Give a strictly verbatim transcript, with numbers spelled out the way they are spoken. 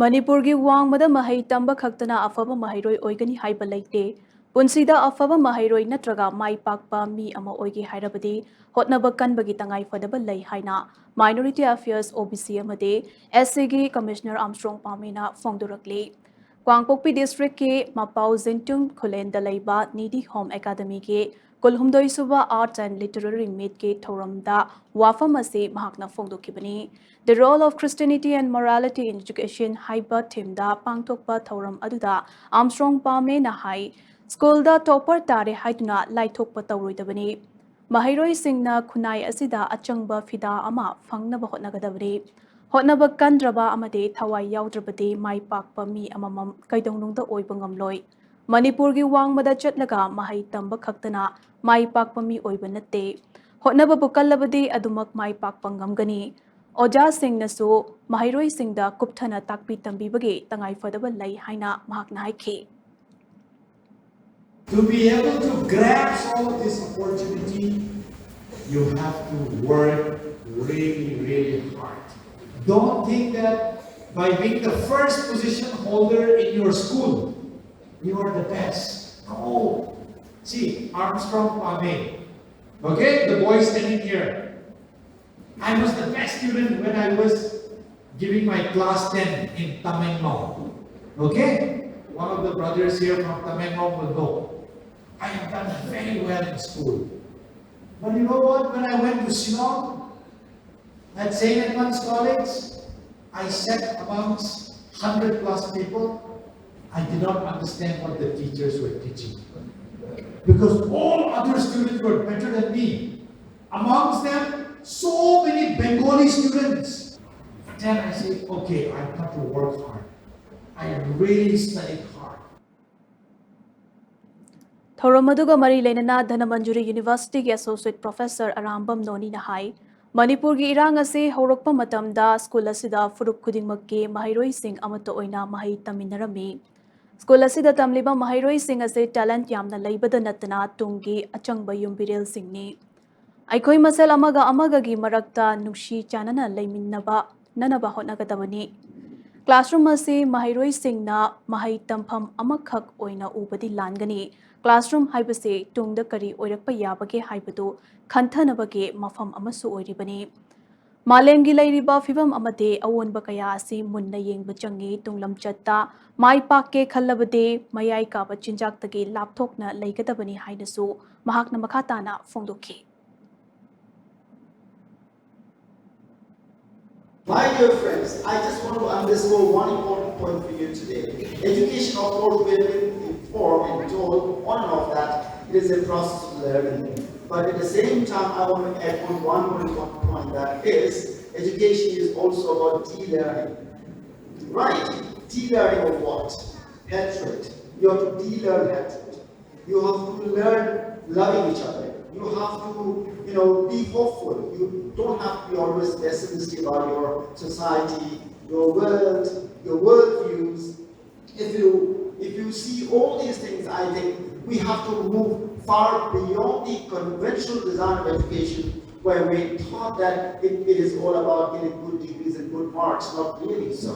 ꯃꯅꯤꯄꯨꯔꯒꯤ ꯋꯥꯡꯃꯗ ꯃꯍꯩ ꯇꯝꯕ ꯈꯛꯇꯅ ꯑꯐꯕ ꯃꯍꯩꯔꯣꯏ ꯑꯣꯏꯒꯅꯤ ꯍꯥꯏꯕ ꯂꯩꯇꯦ꯫ ꯄꯨꯟꯁꯤꯗ ꯑꯐꯕ ꯃꯍꯩꯔꯣꯏ ꯅꯠꯇ꯭ꯔꯒ ꯃꯥꯏ ꯄꯥꯛꯄ ꯃꯤ ꯑꯃ ꯑꯣꯏꯒꯦ ꯍꯥꯏꯔꯕꯗꯤ ꯍꯣꯠꯅꯕ ꯀꯟꯕꯒꯤ ꯇꯉꯥꯏꯐꯗꯕ ꯂꯩ ꯍꯥꯏꯅ Minority Affairs, O B C ꯑꯃꯗꯤ S Cꯒꯤ Commissioner Armstrong ꯄꯥꯃꯦꯅ ꯐꯣꯡꯗꯣꯔꯛꯂꯤ꯫ ꯀꯥꯡꯄꯣꯛꯄꯤ districtꯀꯤ ꯃꯄꯥꯎ ꯖꯤꯟꯇꯨꯡ ꯈꯨꯂꯦꯟꯗ ꯂꯩꯕ Needy Home Academyꯒꯤ ꯀꯨꯟꯍꯨꯝꯗꯣꯏ ꯁꯨꯕ Arts and Literary Meetꯀꯤ ꯊꯧꯔꯝꯗ ꯋꯥꯐꯝ ꯑꯁꯤ ꯃꯍꯥꯛꯅ ꯐꯣꯡꯗꯣꯛꯈꯤꯕꯅꯤ꯫ The Role of Christianity and Morality in Education ꯍꯥꯏꯕ themeꯗ ꯄꯥꯡꯊꯣꯛꯄ ꯊꯧꯔꯝ ꯑꯗꯨꯗ Armstrong ꯄꯥꯃꯦꯅ ꯍꯥꯏ, ꯁ꯭ꯀꯨꯜꯗ topper ꯇꯥꯔꯦ ꯍꯥꯏꯗꯨꯅ ꯂꯥꯏꯊꯣꯛꯄ ꯇꯧꯔꯣꯏꯗꯕꯅꯤ꯫ ꯃꯍꯩꯔꯣꯏꯁꯤꯡꯅ ꯈꯨꯟꯅꯥꯏ ꯑꯁꯤꯗ ꯑꯆꯪꯕ ꯐꯤꯗꯥ ꯑꯃ ꯐꯪꯅꯕ ꯍꯣꯠꯅꯒꯗꯕꯅꯤ꯫ ꯍꯣꯠꯅꯕ ꯀꯟꯗ꯭ꯔꯕ ꯑꯃꯗꯤ ꯊꯋꯥꯏ ꯌꯥꯎꯗ꯭ꯔꯕꯗꯤ ꯃꯥꯏ ꯄꯥꯛꯄ ꯃꯤ ꯑꯃꯃꯝ ꯀꯩꯗꯧꯅꯨꯡꯗ ꯑꯣꯏꯕ ꯉꯝꯂꯣꯏ꯫ ꯃꯅꯤꯄꯨꯔꯒꯤ ꯋꯥꯡꯃꯗ ꯆꯠꯂꯒ ꯃꯍꯩ ꯇꯝꯕ ꯈꯛꯇꯅ ꯃꯥꯏ ꯄꯥꯛꯄ ꯃꯤ ꯑꯣꯏꯕ ꯅꯠꯇꯦ꯫ ꯍꯣꯠꯅꯕꯕꯨ ꯀꯜꯂꯕꯗꯤ ꯑꯗꯨꯃꯛ ꯃꯥꯏ ꯄꯥꯛꯄ ꯉꯝꯒꯅꯤ꯫ ꯑꯣꯖꯥꯁꯤꯡꯅꯁꯨ ꯃꯍꯩꯔꯣꯏꯁꯤꯡꯗ ꯀꯨꯞꯊꯅ ꯇꯥꯛꯄꯤ ꯇꯝꯕꯤꯕꯒꯤ ꯇꯉꯥꯏꯐꯗꯕ ꯂꯩ ꯍꯥꯏꯅ ꯃꯍꯥꯛꯅ ꯍꯥꯏꯈꯤ꯫ To be able to grasp all of this opportunity, you have to work really, really hard. Don't think that by being the first position holder in your school, you are the best. No. See, Armstrong Pame. Okay, the boy standing here. I was the best student when I was giving my class ten in Tamenglong. Okay? One of the brothers here from Tamenglong will know. I have done very well in school. But you know what? When I went to Shillong, at Saint Edmund's College, I sat amongst hundred plus people. I did not understand what the teachers were teaching. Because all other students were better than me. Amongst them, so many Bengali students. But then I said, okay, I've got to work hard. I really studied hard. ꯊꯧꯔꯝ ꯑꯗꯨꯒ ꯃꯔꯤ ꯂꯩꯅꯅ Dhanamanjuri Universityꯒꯤ Associate Professor Arambam ꯅꯣꯅꯤꯅ ꯍꯥꯏ, ꯃꯅꯤꯄꯨꯔꯒꯤ ꯏꯔꯥꯡ ꯑꯁꯤ ꯍꯧꯔꯛꯄ ꯃꯇꯝꯗ school ꯑꯁꯤꯗ ꯐꯨꯔꯨꯞ ꯈꯨꯗꯤꯡꯃꯛꯀꯤ ꯃꯍꯩꯔꯣꯏꯁꯤꯡ ꯑꯃꯠꯇ ꯑꯣꯏꯅ ꯃꯍꯩ ꯇꯝꯃꯤꯟꯅꯔꯝꯃꯤ꯫ ꯁ꯭ꯀꯨꯜ ꯑꯁꯤꯗ ꯇꯝꯂꯤꯕ ꯃꯍꯩꯔꯣꯏꯁꯤꯡ ꯑꯁꯤ talent ꯌꯥꯝꯅ ꯂꯩꯕꯗ ꯅꯠꯇꯅ ꯇꯨꯡꯒꯤ ꯑꯆꯪꯕ ꯌꯨꯝꯕꯤꯔꯦꯜꯁꯤꯡꯅꯤ꯫ ꯑꯩꯈꯣꯏ ꯃꯁꯦꯜ ꯑꯃꯒ ꯑꯃꯒꯒꯤ ꯃꯔꯛꯇ ꯅꯨꯡꯁꯤ ꯆꯥꯟꯅꯅ ꯂꯩꯃꯤꯟꯅꯕ ꯅꯅꯕ ꯍꯣꯠꯅꯒꯗꯕꯅꯤ꯫ ꯀ꯭ꯂꯥꯁꯔꯨꯝ ꯑꯁꯤ ꯃꯍꯩꯔꯣꯏꯁꯤꯡꯅ ꯃꯍꯩ ꯇꯝꯐꯝ ꯑꯃꯈꯛ ꯑꯣꯏꯅ ꯎꯕꯗꯤ ꯂꯥꯟꯒꯅꯤ꯫ ꯀ꯭ꯂꯥꯁꯔꯨꯝ ꯍꯥꯏꯕꯁꯤ ꯇꯨꯡꯗ ꯀꯔꯤ ꯑꯣꯏꯔꯛꯄ ꯌꯥꯕꯒꯦ ꯍꯥꯏꯕꯗꯨ ꯈꯟꯊꯅꯕꯒꯤ ꯃꯐꯝ ꯑꯃꯁꯨ ꯑꯣꯏꯔꯤꯕꯅꯤ꯫ ꯃꯥꯂꯦꯝꯒꯤ ꯂꯩꯔꯤꯕ ꯐꯤꯕꯝ ꯑꯃꯗꯤ ꯑꯑꯣꯟꯕ ꯀꯌꯥ ꯑꯁꯤ ꯃꯨꯟꯅ ꯌꯦꯡꯕ ꯆꯪꯏ꯫ ꯇꯨꯡꯂꯝꯆꯠꯇ ꯃꯥꯏ ꯄꯥꯛꯀꯦ ꯈꯜꯂꯕꯗꯤ ꯃꯌꯥꯏ ꯀꯥꯕ ꯆꯤꯟꯖꯥꯛꯇꯒꯤ ꯂꯥꯞꯊꯣꯛꯅ ꯂꯩꯒꯗꯕꯅꯤ ꯍꯥꯏꯅꯁꯨ ꯃꯍꯥꯛꯅ ꯃꯈꯥ ꯇꯥꯅ ꯐꯣꯡꯗꯣꯛꯈꯤ꯫ My dear friends, I just want to underscore one important point for you today. Education, of course, we have been informed and told on and off that it is a process of learning. But at the same time, I want to add on one more important point, that is, education is also about de-learning. Right? De-learning of what? Hatred. You have to de-learn hatred. You have to learn loving each other. You have to, you know, be hopeful. You don't have to be always pessimistic about your society, your world, your worldviews. If you if you see all these things, I think we have to move far beyond the conventional design of education, where we thought that it, it is all about getting good degrees and good marks. Not really so.